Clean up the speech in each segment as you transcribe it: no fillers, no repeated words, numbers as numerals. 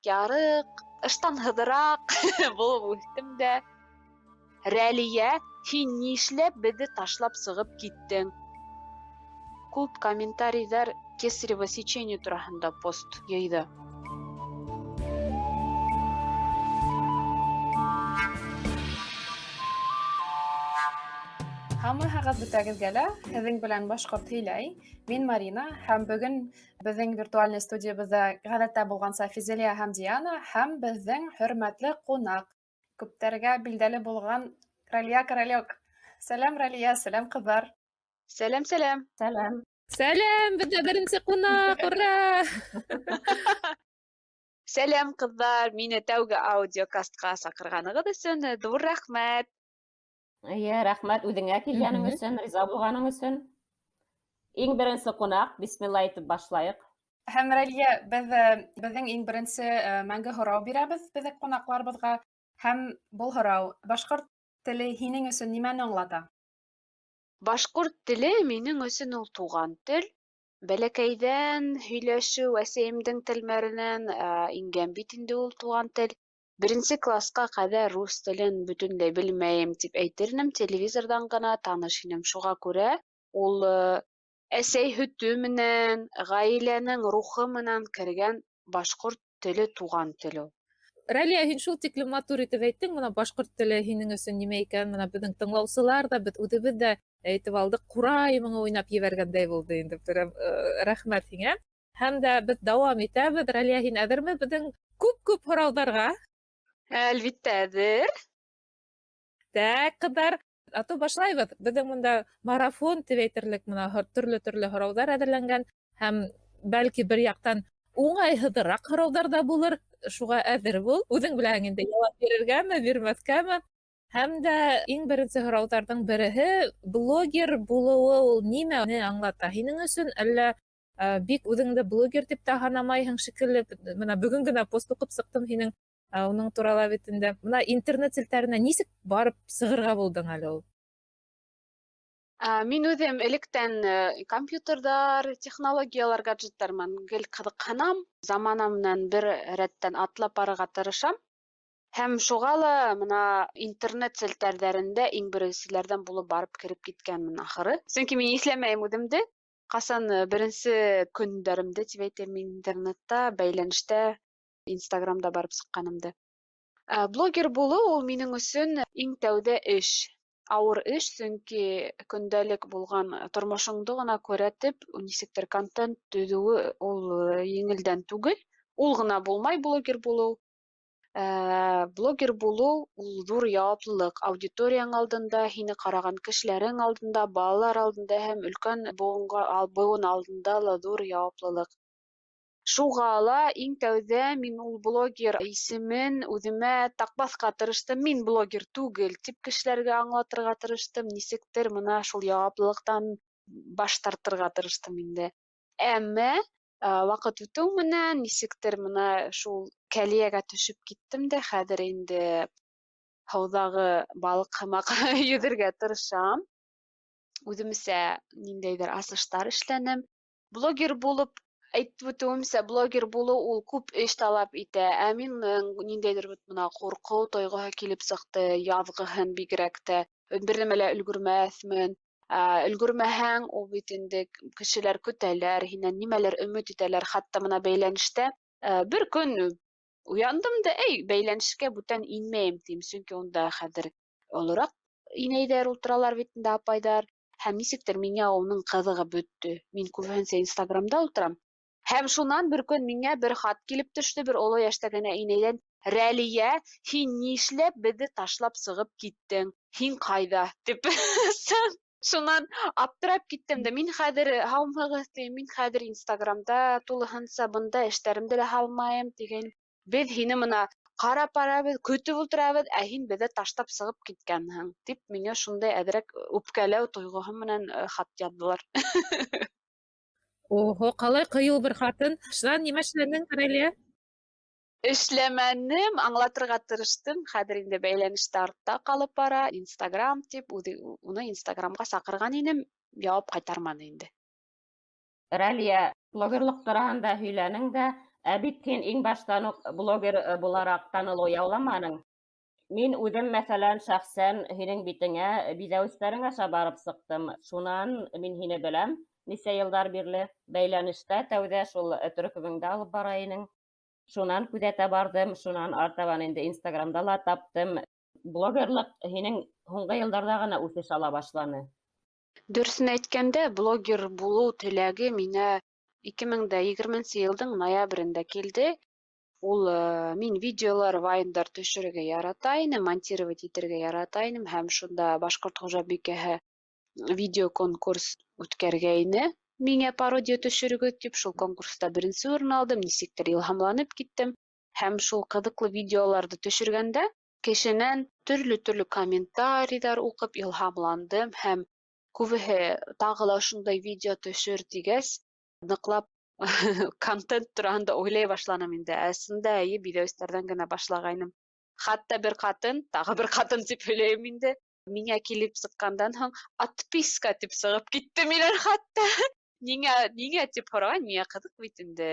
Ярыҡ, ыштанһыҙыраҡ булып үҫтем дә. Рәлиә, һин нишләп беҙҙе ташлап сығып киттең? Күп комментарийҙар кесарево сечение тураһында пост йыйҙы. Һаумыһығыҙ бөтәгеҙгә лә! Һеҙҙең белән Башҡорт һөйләй. Мин Марина һәм бөгөн беҙҙең виртуальный студиябыҙҙа ғәҙәттә булғанса Физелия һәм Диана һәм беҙҙең хөрмәтле ҡунаҡ, күптәргә билдәле булған Ралия Королек. Сәләм, Ралия, сәләм, ҡыҙҙар. Сәләм, сәләм. Сәләм. Сәләм, беҙҙә беренсе ҡунаҡ, ура! Сәләм, ҡыҙҙар, мине тәүге аудиокастҡа саҡырғанығыҙ өсөн ҙур рәхмәт. Эйе, рәхмәт үҙеңә килгәнең өсөн, риза булғаның өсөн. Иң беренсе ҡунаҡ, бисмилла әйтеп башлайыҡ. Һәм Рәлиә, беҙ беҙҙең иң беренсе мәңге һорау бирәбеҙ беҙҙең ҡунаҡларыбыҙға. Һәм был һорау: башҡорт теле һинең өсөн нимәне аңлата? Башҡорт теле минең өсөн ул туған тел. Бәләкәйҙән һөйләшеү әсәйемдең телмәренән ингән бит инде ул туған тел. Беренсе класҡа ҡәҙәр рус телен бөтөнләй белмәйем тип әйтер инем, телевизорҙан ғына таныш инем. Шуға күрә ул әсәй һөтө менән, ғаиләнең рухы менән кергән башҡорт теле туған тел ул. Рәлиә, һин шул тиклем матур итеп әйттең, бына башҡорт теле һинең өсөн нимә икән, бына беҙҙең тыңлаусылар ҙа, беҙ үҙебеҙ ҙә әйтеп алдыҡ, ҡурай моңо уйнап ебәргәндәй булды инде. Рәхмәт һиңә. Һәм дә беҙ дауам итәбеҙ. Рәлиә, һин әҙерме беҙҙең күп-күп һорауҙарға? Әлбиттә, әҙер. Тәк, ҡыҙҙар, атыу башлайбыҙ. Беҙҙең бында марафон тип әйтерлек, бына төрлө-төрлө һорауҙар әҙерләнгән һәм бәлки бер яҡтан уңайһыҙыраҡ һорауҙар ҙа булыр, шуға әҙер бул. Үҙең беләһең инде, яуап бирергәме, бирмәҫкәме. Һәм дә иң беренсе һорауҙарҙың береһе: блогер булыуы ул нимәне аңлата һинең өсөн? Әллә бик үҙеңде блогер тип тә һанамайһың шикелле? Бына бөгөн генә пост уҡып сыҡтым һинең, уның турала бит инде. Бына интернет селтәренә нисек барып сығырға булдың әле ул? Мин үҙем электән компьютерҙар, технологиялар, гаджеттар менән гел ҡыҙыҡһынам, замана менән бер рәттән атлап барырға тырышам. Һәм шуға ла бына интернет селтәрҙәрендә иң беренселәрҙән булып барып кереп киткәнмен ахыры. Сөнки мин иҫләмәйем үҙемде. Ҡасан беренсе көндәремде тип әйтәм, мин интернетта, бәйләнештә, Инстаграмда барып сыҡҡанымды. Блогер булыу ул минең өсөн иң тәүҙә эш. Ауыр эш, сөнки көндәлек булған тормошоңдо ғына күрәтеп, нисектер контент төҙөүе ул еңелдән түгел. Ул ғына булмай блогер булыу. Блогер булыу ул ҙур яуаплылыҡ. Аудиторияң алдында, һине ҡараған кешеләрең алдында, балалар алдында һәм өлкән быуын алдында ла ҙур яуаплылыҡ. Шуға ла иң тәүҙә мин ул блогер исемен үҙемә таҡмаҫҡа тырыштым. Мин блогер түгел тип кешеләргә аңлатырға тырыштым. Нисектер бына шул яуаплылыҡтан баш тартырға тырыштым инде. Әммә ваҡыт үтеү менән нисектер бына шул кәлиәгә төшөп киттем дә, хәҙер инде һыуҙағы балыҡ һымаҡ йөҙөргә тырышам. Үҙемсә ниндәйҙер асыштар эшләнем. Блогер булып, әйтеп үтеүемсә, блогер булыу ул күп эш талап итә. Ә мин ниндәйҙер бит бына ҡурҡыу тойғоһо килеп сыҡты, яҙғыһын бигерәк тә. Бер нәмә лә өлгөрмәҫмен. Өлгөрмәһәң, ул бит инде кешеләр көтәләр, һинән нимәлер өмөт итәләр. Хатта бына бәйләнештә, бер көн уяндым да, эй, бәйләнешкә бүтән инмәйем тим, сөнки унда хәҙер олораҡ инәйҙәр ултыралар бит инде, апайҙар. Һәм нисектер миңә уның ҡыҙығы бөттө. Мин күбеһенсә Инстаграмда ултырам. Һәм шунан бер көн миңә бер хат килеп төштө, бер оло йәштәге генә инәйҙән: Рәлиә, һин нишләп беҙҙе ташлап сығып киттең? Һин ҡайҙа? Тип. Шунан аптырап киттем дә. Мин хәҙер һаумыһығыҙ тием, мин хәҙер Инстаграмда тулыһынса бында эштәремде лә һалмайым тигән. Беҙ һине бына ҡарап барабыҙ, көтөп ултырабыҙ, ә һин беҙҙе ташлап сығып киткәнһең, тип миңә шундай әҙерәк үпкәләү тойғоһо менән хат яҙҙылар. Ого, ҡалай ҡыйыу бер хатын. Шунан нимә эшләнең, Рәлиә? Эшләмәнем, аңлатырға тырыштым. Хәҙер инде бәйләнештә артта ҡалып бара. Инстаграм тип, үҙе уны Инстаграмға саҡырған инем, яуап ҡайтарманы инде. Рәлиә, блогерлыҡ тураһында һөйләнең дә, Ә бит һин иң баштан уҡ блогер булараҡ танылыу яуламаның. Мин үҙем, мәҫәлән, шәхсән һинең битеңә биҙәүестәрең аша барып сыҡтым. Шунан мин һине беләм. Нисә йылдар бирле бәйләнештә тәүҙә шул төркөмөңдә алып бара инең. Шунан күҙәтә барҙым, шунан артабан инде Инстаграмда ла таптым. Блогерлыҡ һинең һуңғы йылдарҙа ғына үҫеш ала башланы. Дөрөҫөн әйткәндә, блогер булыу теләге миңә 2020 йылдың ноябрендә килде. Ул мин видеолар, вайндар төшөрөргә ярата инем, монтировать итергә ярата инем һәм шунда Башҡорт хужабикәһе видео конкурс үткәргәйне. Миңә пародия төшөрөгөҙ тип, шул конкурста беренсе урын алдым, нисектер илһамланып киттем. Һәм шул ҡыҙыҡлы видеоларҙы төшөргәндә кешенән төрлө-төрлө комментарийҙар уҡып илһамландым һәм күбеһе тағы ла ошондай видео төшөр тигәс, ныҡлап контент тураһында уйлай башланым инде. Әсендә эйе биҙәүестәрҙән генә башлағайным. Хатта бер ҡатын, тағы бер ҡатын тип һөйләйем инде, миңә килеп сыҡҡандан һуң отписка тип сығып китте минән хатта. Ниңә, ниңә тип һораған, миңә ҡыҙыҡ бит инде.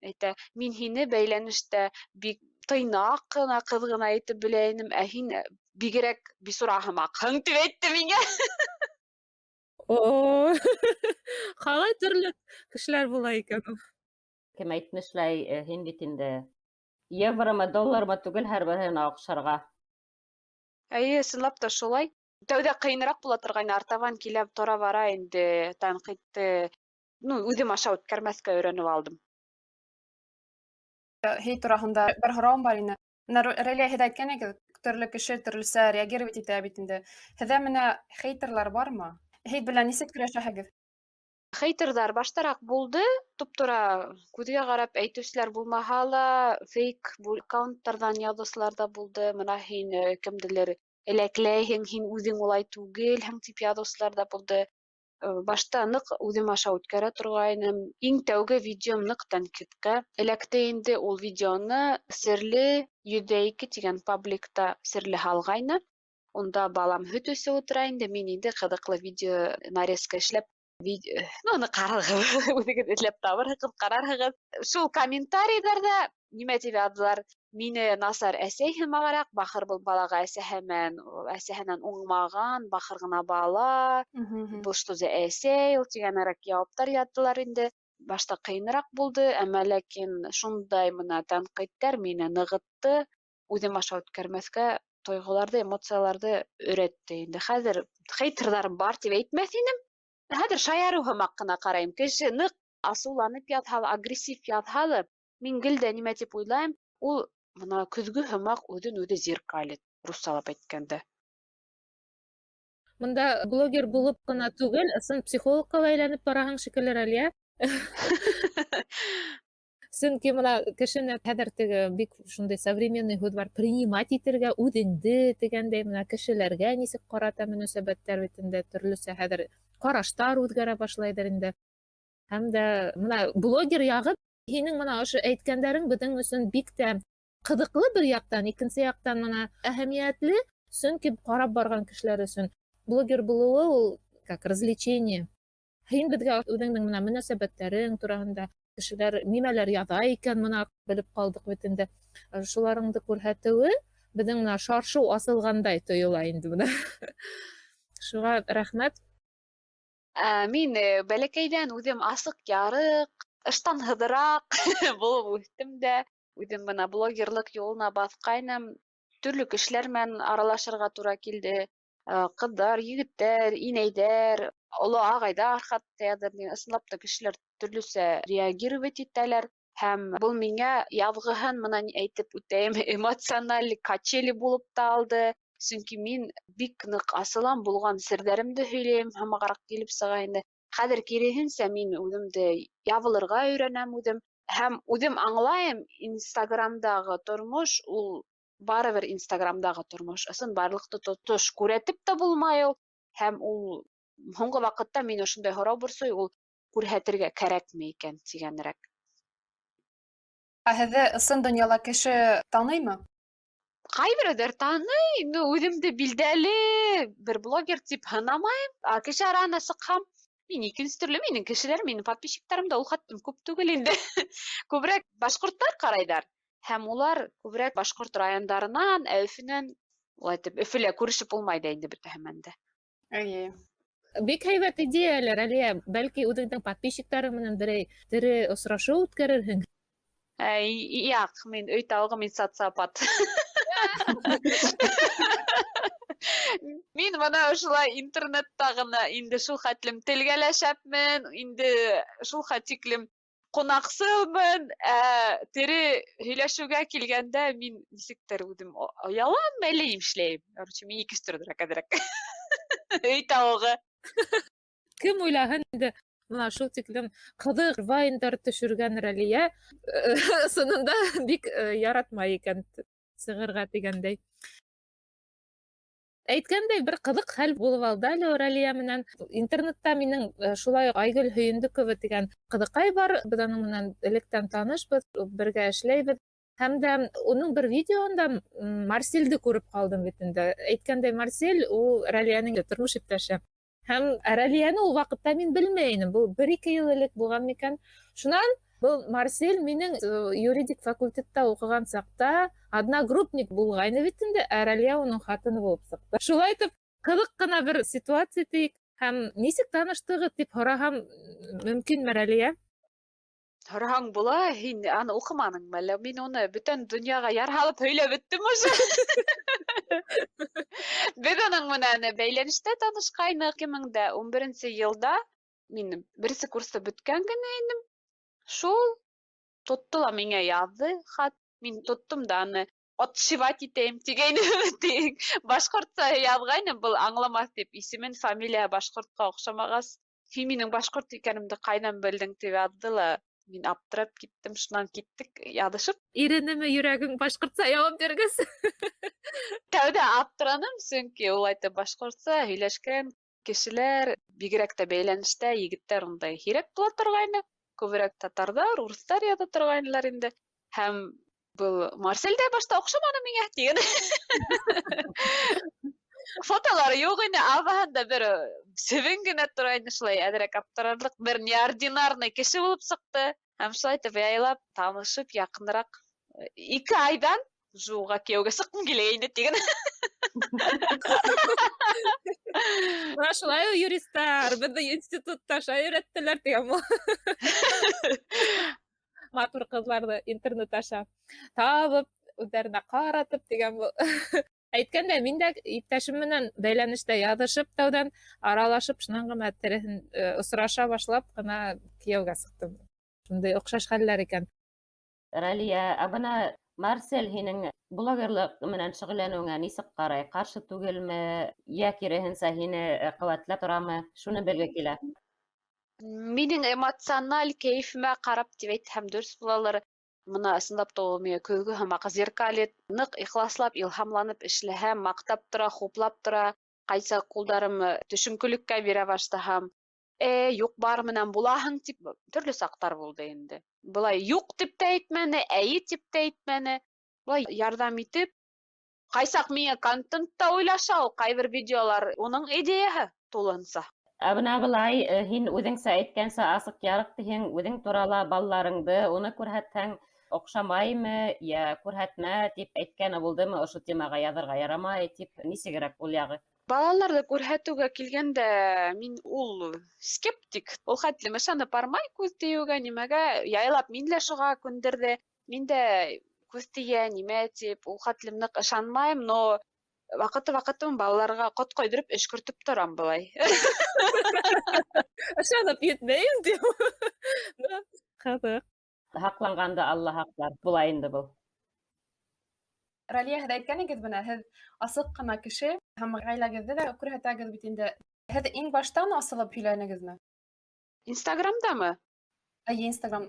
Әйтә, мин һине бәйләнештә бик тыйнаҡ ҡына ҡыҙ ғына итеп белә инем, ә һин бигерәк бисура һымаҡһың тип әйтте миңә. О, ҡалай төрлө кешеләр була икән ул. Кем әйтмешләй, һин бит инде евромы, доллармы түгел һәр береһенә оҡшарға. Эйе, ысынлап та шулай. Тәүҙә ҡыйыныраҡ була торғайны, артабан килә тора бара инде тәнҡитте, ну, үҙем аша үткәрмәҫкә өйрәнеп алдым. Хейт тураһында бер һорауым бар ине. Менә Рәйлә, һеҙ әйткәнегеҙ, төрлө кеше төрлөсә реагировать итә бит инде. Һеҙҙә менә хейтерлар бармы? Хейт белән нисек көрәшәһегеҙ? Хейтерҙар баштараҡ булды, туп-тура күҙгә ҡарап әйтеүселәр булмаһа ла, фейк аккаунттарҙан яҙыусылар ҙа булды. Бына һин кемделер эләкләйһең, һин үҙең улай түгелһең тип яҙыусылар ҙа булды. Башта ныҡ үҙем аша үткәрә торғайным. Иң тәүге видеом ныҡ тәнҡиткә эләкте инде. Ул видеоны Серле 102 тигән пабликта Серле һалғайны. Унда балам һөт эсеп ултыра инде, мин инде ҡыҙыҡлы видео нарезка эшләп, ну, уны ҡарарһығыҙ, үҙегеҙ эҙләп табырһығыҙ, ҡарарһығыҙ. Шул комментарийҙарҙа нимә тип яҙҙылар? Мине насар әсәй һымағыраҡ, бахыр был балаға әсәһе менән, әсәһенән уңмаған, бахыр ғына бала, был что за әсәй ул тигәнерәк яуаптар яҙҙылар инде. Башта ҡыйыныраҡ булды, әммә ләкин шундай мына тәнҡиттәр мине нығытты, үҙем аша үткәрмәҫкә тойғоларҙы, эмоцияларҙы өйрәтте инде. Хәҙер хейтерҙарым бар тип әйтмәҫ инем. Хәҙер шаярыу һымаҡ ҡына ҡарайым. Кеше ныҡ асыуланып яҙһа ла, агрессив яҙһа ла, мин гел дә нимә тип уйлайым, ул бына көҙгө һымаҡ үҙен үҙе зеркалит, руссалап әйткәндә. Бында блогер булып ҡына түгел, ысын психологҡа ла әйләнеп бараһың шикелле, Рәлиә. Сөнки бына кешене хәҙер теге бик шундай современный һүҙ бар, принимать итергә үҙеңде тигәндәй, бына кешеләргә нисек ҡарата мөнәсәбәттәр бит инде төрлөсә хәҙер ҡараштар үҙгәрә башлайҙыр инде. Һәм дә бына блогер яғы һинең бына ошо әйткәндәрең беҙҙең өсөн бик тә ҡыҙыҡлы бер яҡтан, икенсе яҡтан бына әһәмиәтле, сөнки ҡарап барған кешеләр өсөн блогер булыуы ул как развлечение. Һин беҙгә үҙеңдең бына мөнәсәбәттәрең тураһында кешеләр нимәләр яҙа икән, бына белеп ҡалдыҡ бит инде. Шуларыңды күрһәтеүе беҙҙең бына шаршыу асылғандай тойола инде бына. Шуға рәхмәт. Мин бәләкәйҙән үҙем асыҡ, ярыҡ, ыштанһыҙыраҡ булып үҫтем дә, үҙем бына блогерлыҡ юлына баҫҡайным. Төрлө кешеләр менән аралашырға тура килде. Ҡыҙҙар, егеттәр, инәйҙәр, оло ағайҙар хатта яҙыр. Ысынлап та кешеләр төрлөсә реагировать итәләр. Һәм был миңә яҙғыһын мына әйтеп үтәйем, эмоциональ качели булып та алды. Сөнки мин бик ныҡ асылам, булған серҙәремде һөйләйем, һымағыраҡ килеп сыға инде. Хәҙер киреһенсә мин үҙемде ябылырға өйрәнәм үҙем. Һәм үҙем аңлайым, Инстаграмдағы тормош ул барыбер Инстаграмдағы тормош. Ысын барлыҡты тотош күрәтеп тә булмай ул. Һәм ул һуңғы ваҡытта мин ошондай һорау борсой, ул күрһәтергә кәрәкме икән тигәнерәк. Ә һеҙҙе ысын донъяла кеше таныймы? Ҡайберәүҙәр таный, ну, үҙемде билдәле бер блогер тип һанамайым. Ә кеше араһына сыҡһам, Мин икенсе төрлө, минең кешеләр, минең подписчиктарым да ул хәтлем күп түгел инде. Күберәк башҡорттар ҡарайҙар. Һәм улар күберәк башҡорт райондарынан, ә Өфөнән, улай итеп, Өфөлә күрешеп булмай ҙа инде бөтәһе менән дә. Эйе. Бик һәйбәт идеялар, Әлиә. Бәлки үҙеңдең подписчиктарың менән берәй тере осрашыу үткәрерһең. Әй, яҡ, мин өй тауығы, мин социопат. Мин бына ошолай интернетта ғына инде шул хәтлем телгәләшәпмен, инде шул хәтиклем ҡунаҡсылмын, ә тере һөйләшеүгә килгәндә мин нисектер үҙем оялам, әллә нимә эшләйем. Короче, мин икенсе төрлөрәк әҙерәк. Өй тауығы. Кем уйлаһын инде, бына шул тиклем ҡыҙыҡ вайндар төшөргән Рәлиә ысынында бик яратмай икән сығырға тигәндәй. Әйткәндәй, бер ҡыҙыҡ хәл булып алды әле Рәлиә менән. Интернетта минең шулай уҡ Айгөл Һөйөндөкова тигән ҡыҙыҡай бар. Беҙ уның менән электән танышбыҙ, бергә эшләйбеҙ. Һәм дә уның бер видеоһында Марселде күреп ҡалдым бит инде. Әйткәндәй, Марсель ул Рәлиәнең тормош иптәше. Һәм Рәлиәне ул ваҡытта мин белмәй инем. Был бер-ике йыл элек булған микән. Шунан был Марсель минең юридик факультетта уҡыған саҡта одногруппник булғайны бит инде, ә Рәлиә уның хатыны булып сыҡты. Шулай итеп, ҡыҙыҡ ҡына бер ситуация тиек. Һәм нисек таныштығыҙ тип һораһам, мөмкинме, Рәлиә? Һораһаң була, һин аны уҡыманыңмы әллә? Мин уны бөтөн донъяға яр һалып һөйләп бөттөм уже. Беҙ уның менән бәйләнештә танышҡайныҡ. Ике мең дә ун беренсе йылда мин беренсе курста бөткән генә инем. Шул тотто ла миңә яҙҙы хат. Мин тоттом да аны отшивать итәйем тигәйнем. Тик башҡортса яҙғайным, был аңламаҫ тип, исемен, фамилия башҡортҡа оҡшамағас, һин минең башҡорт икәнемде ҡайҙан белдең тип яҙҙы ла, мин аптырап киттем, шунан киттек яҙышып. Иренеме йөрәгең башҡортса яуап биргәс? Тәүҙә аптыраным, сөнки ул әйтеп башҡортса һөйләшкән кешеләр, бигерәк тә бәйләнештә егеттәр ундай һирәк була торғайны. Күберәк татарҙар, урыҫтар яҙа торғайнылар инде. Һәм был Марсель дә башта оҡшаманы миңә тигән. Фотолары юҡ ине, абаһында бер себен генә тора ине, шулай әҙерәк аптырарлыҡ бер неординарный кеше булып сыҡты. Һәм шулай итеп яйлап танышып, яҡыныраҡ 2 айҙан жуға кейәүгә сыҡҡым килә инде тигән. Бына шулай ул юристар, беҙҙе институтта шулай өйрәттеләр тигән был. Матур ҡыҙларҙы интернет аша табып, үҙҙәренә ҡаратып тигән был. Әйткәндә, мин дә иптәшем менән бәйләнештә яҙышып, тәүҙән аралашып, шунан ғына тереһен осраша башлап ҡына кейәүгә сыҡтым. Шундай оҡшаш хәлләр икән. Рәлиә, ә бына Марсель һинең блогерлыҡ менән шөғөлләнеүеңә нисек ҡарай? Ҡаршы түгелме, йә киреһенсә һине ҡеүәтләп торамы? Шуны белге килә. Минең эмоциональ кәйефемә ҡарап тип әйтһәм дөрөҫ булалыр. Бына ысынлап та ул миңә көҙгө һымаҡ зеркалит, ныҡ ихласлап, илһамланып эшләһәм, маҡтап тора, хуплап тора. Ҡайсаҡ ҡулдарым төшөнкөлөккә бирә башлаһам, юҡ бар менән булаһың тип төрлө саҡтар булды инде. Былай юҡ тип тә әйтмәне, әйе тип тә әйтмәне. Былай ярҙам итеп, ҡайсаҡ миңә контент та уйлаша ул, ҡайбер видеолар уның идеяһы тулыһынса. Ә бына былай, һин үҙеңсә әйткәнсә асыҡ ярыҡ тиһең, үҙең турала балаларыңды, уны күрһәтһәң, оҡшамаймы, йә күрһәтмә тип әйткәне булдымы, ошо темаға яҙырға ярамай тип, нисегерәк ул яғы? Балаларҙы күрһәтеүгә килгәндә, мин ул скептик, ул хәтлем ышанып бармай күҙ тейеүгә, нимәгә, яйлап мин лә шуға күндерҙе, мин дә күҙ тейә, нимә тип, ул хәтлем ныҡ ышанмайым, но ваҡыты-ваҡытын балаларға ҡот ҡойҙороп өшкөртөп торам былай. Ышанып етмәйем тип. Ҡыҙыҡ. Һаҡланғанды Алла һаҡлар, була инде был. Рәлиә, һеҙ әйткәнегеҙ бына, һеҙ асыҡ ҡына кеше һәм ғаиләгеҙҙе лә күрһәтәгеҙ бит инде. Һеҙ иң баштан асылып һөйләнегеҙме? Инстаграмдамы? Эйе, Инстаграм.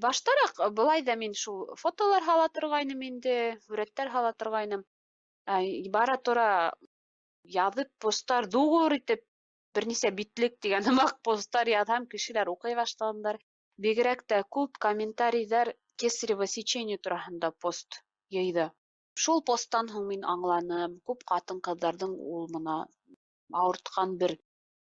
Баштараҡ былай ҙа мин шул фотолар һала торғайным инде, һүрәттәр һала торғайным. Бара тора яҙып посттар ҙур итеп бер нисә битлек тигән һымаҡ посттар яҙһам, кешеләр уҡый башланылар. Бигерәк тә күп комментарийҙар кесарево сечение тураһында пост йыйҙы. Шул посттан һуң мин аңланым, күп ҡатын-ҡыҙҙарҙың ул бына ауыртҡан бер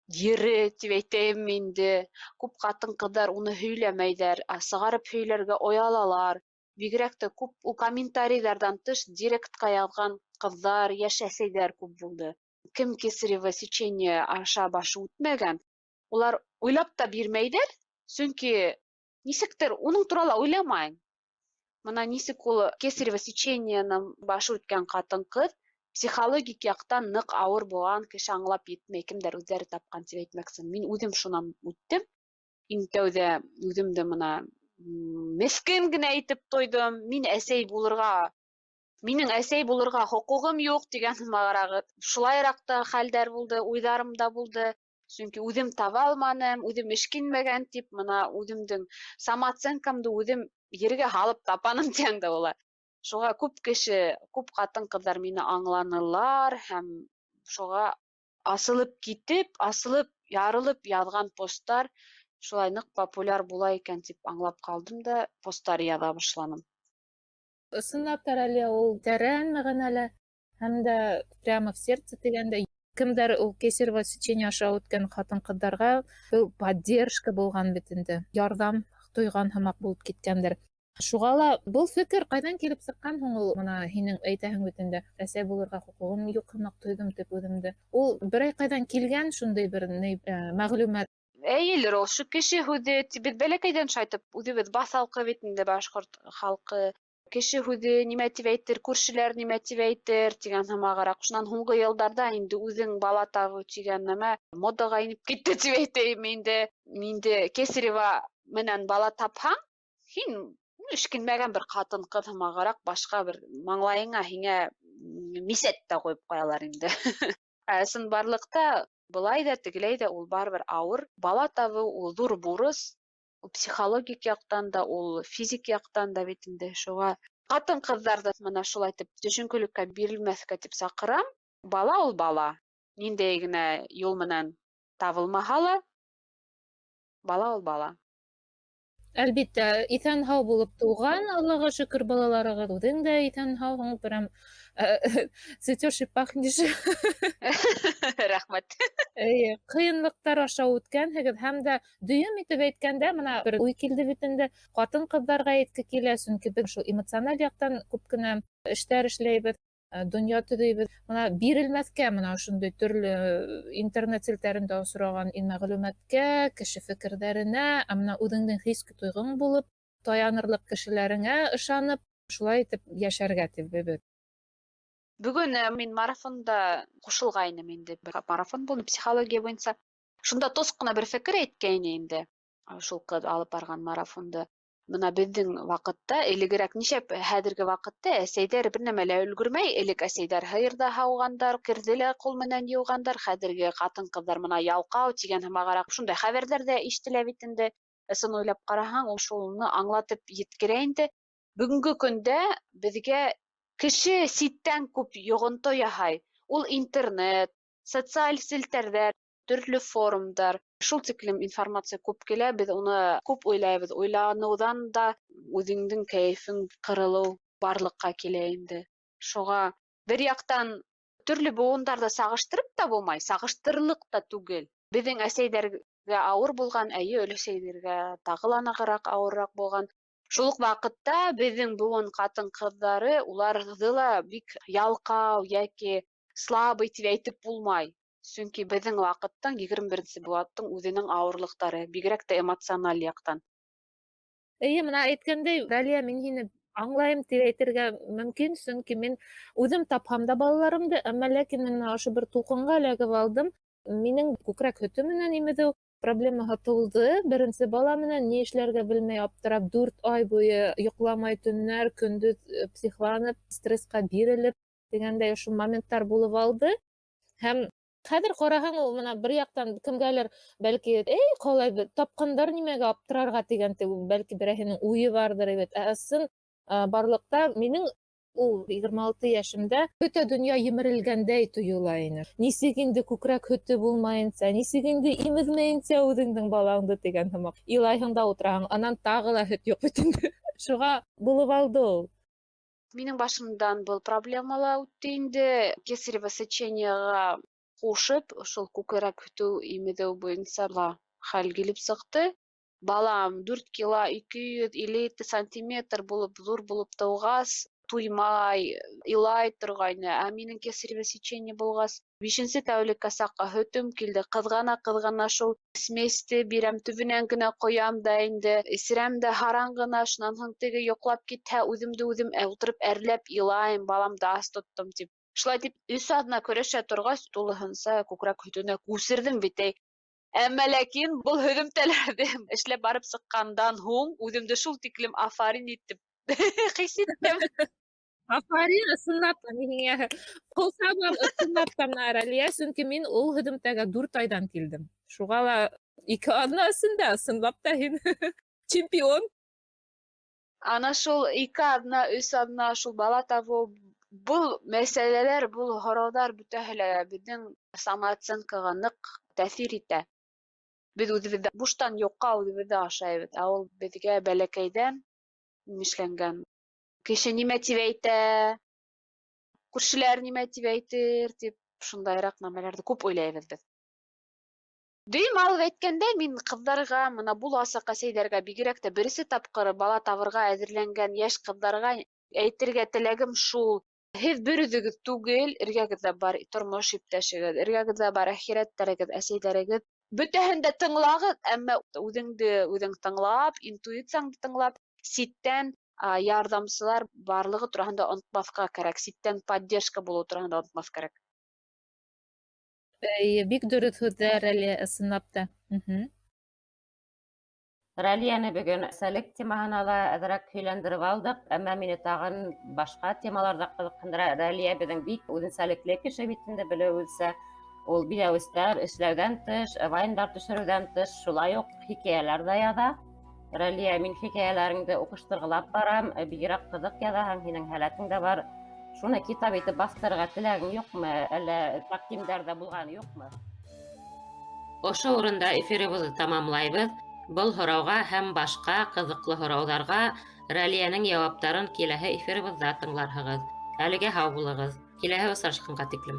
Ере тип әйтәйем инде. Күп ҡатын-ҡыҙҙар уны һөйләмәйҙәр, ә сығарып һөйләргә оялалар. Бигерәк тә күп ул комментарийҙарҙан тыш директҡа яҙған ҡыҙҙар, йәш әсәйҙәр күп булды. Кем кесарево сечение аша башы үтмәгән, улар уйлап та бирмәйҙәр, сөнки нисектер уның турала уйламайың. Мына нисек ул кесарево сечениеның башы үткән ҡатын-ҡыҙ психологик яҡтан ныҡ ауыр булған кеше аңлап етмәй, кемдәр үҙҙәре тапҡан тип әйтмәксемен. Мин үҙем шунан үттем. Иң тәүҙә үҙемде мына меҫкен генә итеп тойҙом. Мин әсәй булырға, минең әсәй булырға хоҡуғым юҡ тигән һымағыраҡ, шулайыраҡ та хәлдәр булды, уйҙарым да булды. Сөнки үҙем таба алманым, үҙем эшкинмәгән тип, мына үҙемдең самооценкамды үҙем ергә һалып тапаным тигән дә була. Шуға күп кеше, күп ҡатын-ҡыҙҙар мине аңланылар һәм шуға асылып китеп, асылып, ярылып яҙған посттар шулай ныҡ популяр була икән тип аңлап ҡалдым да посттар яҙа башланым. Ысынлап та, Ралия, ул тәрән мәғәнәле һәм дә прямо в сердце тигәндә, кемдәр ул кесарево сечение аша үткән ҡатын-ҡыҙҙарға был поддержка булған бит инде, ярҙам тойған һымаҡ булып киткәндер. Шуға ла был фекер ҡайҙан килеп сыҡҡан һуң ул? Мына һинең әйтәһең бит инде, әсәй булырға хоҡуғым юҡ һымаҡ тойҙом тип үҙемде. Ул берәй ҡайҙан килгән шундай бер мәғлүмәт? Эйелер ул, шу кеше һүҙе, беҙ бәләкәйҙән шайтып, үҙебеҙ баҫалҡы бит инде башҡорт халҡы. Кеше һүҙе нимә тип әйтер, күршеләр нимә тип әйтер тигән һымағыраҡ. Шунан һуңғы йылдарҙа инде үҙең бала табыу тигән нәмә модаға инеп китте тип әйтәйем инде. Инде кесарево менән бала тапһаң, һин эшкинмәгән бер ҡатын-ҡыҙ һымағыраҡ башҡа бер маңлайыңа һиңә мисәт тә ҡуйып ҡуялар инде. Ә ысынбарлыҡта былай ҙа тегеләй ҙә ул барыбер ауыр. Бала табыу ул ҙур бурыс. Ул психологик яҡтан да, ул физик яҡтан да бит инде. Шуға ҡатын-ҡыҙҙарҙы мына шулай итеп төшөнкөлөккә бирелмәҫкә тип саҡырам. Бала ул бала. Ниндәй генә юл менән табылмаһа ла, бала ул бала. Әлбиттә, иҫән-һау булып тыуған, Аллаға шөкөр, балаларығыҙ үҙең дә иҫән-һауһың, прям цветешь и пахнешь. Рәхмәт. Эйе, ҡыйынлыҡтар аша үткәнһегеҙ һәм дә дөйөм итеп әйткәндә, мына бер уй килде бит инде, ҡатын-ҡыҙҙарға әйтке килә, сөнки беҙ шул эмоциональ яҡтан күп кенә эштәр эшләйбеҙ, донъя төҙөйбөҙ. Мына бирелмәҫкә, мына ошондай төрлө интернет селтәрендә осраған мәғлүмәткә, кеше фекерҙәренә, ә мына үҙеңдең хис-тойғоң булып, таянырлыҡ кешеләреңә ышанып, шулай итеп йәшәргә тип беҙ. Бөгөн мин марафонда ҡушылғайным инде. Бер марафон булды психология буйынса. Шунда тос ҡына бер фекер әйткәйне инде. Шул ҡыҙ алып барған марафонды. Мына беҙҙең ваҡытта, элегерәк нисәп хәҙерге ваҡытта әсәйҙәр бер нәмә лә өлгөрмәй. Элек әсәйҙәр һыйыр ҙа һауғандар, керҙе лә ҡул менән йыуғандар. Хәҙерге ҡатын-ҡыҙҙар мына ялҡау тигән һымағыраҡ шундай хәбәрҙәр ҙә ишетелә бит инде. Ысын уйлап ҡараһаң, ул шуны аңлатып еткерә инде. Бөгөнгө көндә беҙгә кеше ситтән күп йоғонто яһай. Ул интернет, социаль селтәрҙәр, төрлө форумдар. Шул тиклем информация күп килә, беҙ уны күп уйлайбыҙ. Уйланыуҙан да үҙеңдең кәйефең ҡырылыу барлыҡҡа килә инде. Шуға бер яҡтан төрлө быуындарҙы сағыштырып та булмай, сағыштырырлыҡ та түгел. Беҙҙең әсәйҙәргә ауыр булған, әйе, өләсәйҙәргә тағы ла нығыраҡ, ауырыраҡ булған. Шул уҡ ваҡытта беҙҙең быуын ҡатын-ҡыҙҙары уларҙы ла бик ялҡау йәки слабый тип әйтеп булмай. Сөнки беҙҙең ваҡыттың, егерме беренсе быуаттың үҙенең ауырлыҡтары, бигерәк тә эмоциональ яҡтан. Эйе, мына әйткәндәй, Ралия, мин һине аңлайым тип әйтергә мөмкин, сөнки мин үҙем тапһам да балаларымды, әммә ләкин мин ошо бер тулҡынға эләгеп алдым. Минең күкрәк һөтө менән имеҙеү проблемаһы тыуҙы. Беренсе бала менән ни эшләргә белмәй аптырап, 4 ай буйы йоҡламай төннәр, көндөҙ психланып, стрессҡа бирелеп тигәндәй ошо моменттар булып алды. Һәм хәҙер ҡараһаң, ул мына бер яҡтан кемгәлер бәлки, эй, ҡалай тапҡандар нимәгә аптырарға тигән, бәлки берәйһенең уйы барҙыр бит. Ә ысын барлыҡта минең ул егерме алты йәшемдә бөтә донъя емерелгәндәй тойола ине. Нисек инде күкрәк һөтө булмайынса, нисек инде имеҙмәйенсә үҙеңдең балаңды тигән һымаҡ. Илайһың да ултыраһың, анан тағы ла һөт юҡ бит инде. Шуға булып алды ул. Минең башымдан был проблема ла үтте инде. Кесарево сечениеға Ҡушып, шул күкрәк һөтө имеҙеү буйынса ла хәл килеп сыҡты. Балам 4 кило 257 сантиметр булып, ҙур булып тыуғас, туймай, илай торғайны. Ә минең кесарево сечение булғас, 5-нсе тәүлеккә саҡ һөтөм килде. Ҡыҙғана-ҡыҙғана шул сместе бирәм, төбөнән генә ҡоям да инде, эсерәм дә һаран ғына, шунан һуң теге йоҡлап китһә, үҙемде үҙем ултырып әрләп илайым, баламды ас тоттом тип. Шулай тип 3 аҙна көрәшә торғас, тулыһынса күкрәк һөтөнә күсерҙем бит. Әммә ләкин был һөҙөмтәләрҙе эшләп барып сыҡҡандан һуң үҙемде шул тиклем афарин итеп хис иттем. Афарин, ысынлап та, мин һиңә ҡул сабам, ысынлап та, мына Рәлиә, сөнки мин ул һөҙөмтәгә 4 айҙан килдем. Шуға ла 2 аҙна эсендә ысынлап та һин чемпион. Ана шул 2 аҙна, 3 аҙна шул бала табыу, был мәсьәләләр, был һорауҙар бөтәһе лә беҙҙең самооценкаға ныҡ тәьҫир итә. Беҙ үҙебеҙҙе буштан юҡҡа үҙебеҙҙе ашайбыҙ, ә ул беҙгә бәләкәйҙән нишләнгән. Кеше нимә тип әйтә, күршеләр нимә тип әйтер тип шундайыраҡ нәмәләрҙе күп уйлайбыҙ беҙ. Дөйөм алып әйткәндә, мин ҡыҙҙарға, мына буласаҡ әсәйҙәргә, бигерәк тә беренсе тапҡыр бала табырға әҙерләнгән йәш ҡыҙҙарға әйтергә теләгем шул: һеҙ бер үҙегеҙ түгел, эргәгеҙҙә бар тормош иптәшегеҙ, эргәгеҙҙә бар әхирәттәрегеҙ, әсәйҙәрегеҙ. Бөтәһен дә тыңлағыҙ, әммә үҙеңде үҙең тыңлап, интуицияңды тыңлап, ситтән ярҙамсылар барлығы тураһында онотмаҫҡа кәрәк, ситтән поддержка булыу тураһында онотмаҫ кәрәк. Эйе, бик дөрөҫ һүҙҙәр, Рәлиә, ысынлап та. Рәлиәне бөгөн әсәлек темаһына ла әҙерәк һөйләндереп алдыҡ, әммә мине тағын башҡа темалар ҙа ҡыҙыҡһындыра. Рәлиә беҙҙең бик үҙенсәлекле кеше бит инде, белеүебеҙсә. Ул биҙәүестәр эшләүҙән тыш, вайндар төшөрөүҙән тыш, шулай уҡ хикәйәләр ҙә яҙа. Рәлиә, мин хикәйәләреңде уҡыштырғылап барам, бигерәк ҡыҙыҡ яҙаһың, һинең һәләтең дә бар. Шуны китап итеп баҫтырырға теләгең юҡмы, әллә тәҡдимдәр ҙә булғаны юҡмы? Ошо урында эфирыбыҙҙы тамамлайбыҙ. Был һорауға һәм башҡа ҡыҙыҡлы һорауҙарға Рәлиәнең яуаптарын киләһе эфирыбыҙҙа тыңларһығыҙ. Әлегә һау булығыҙ. Киләһе осрашҡанға тиклем.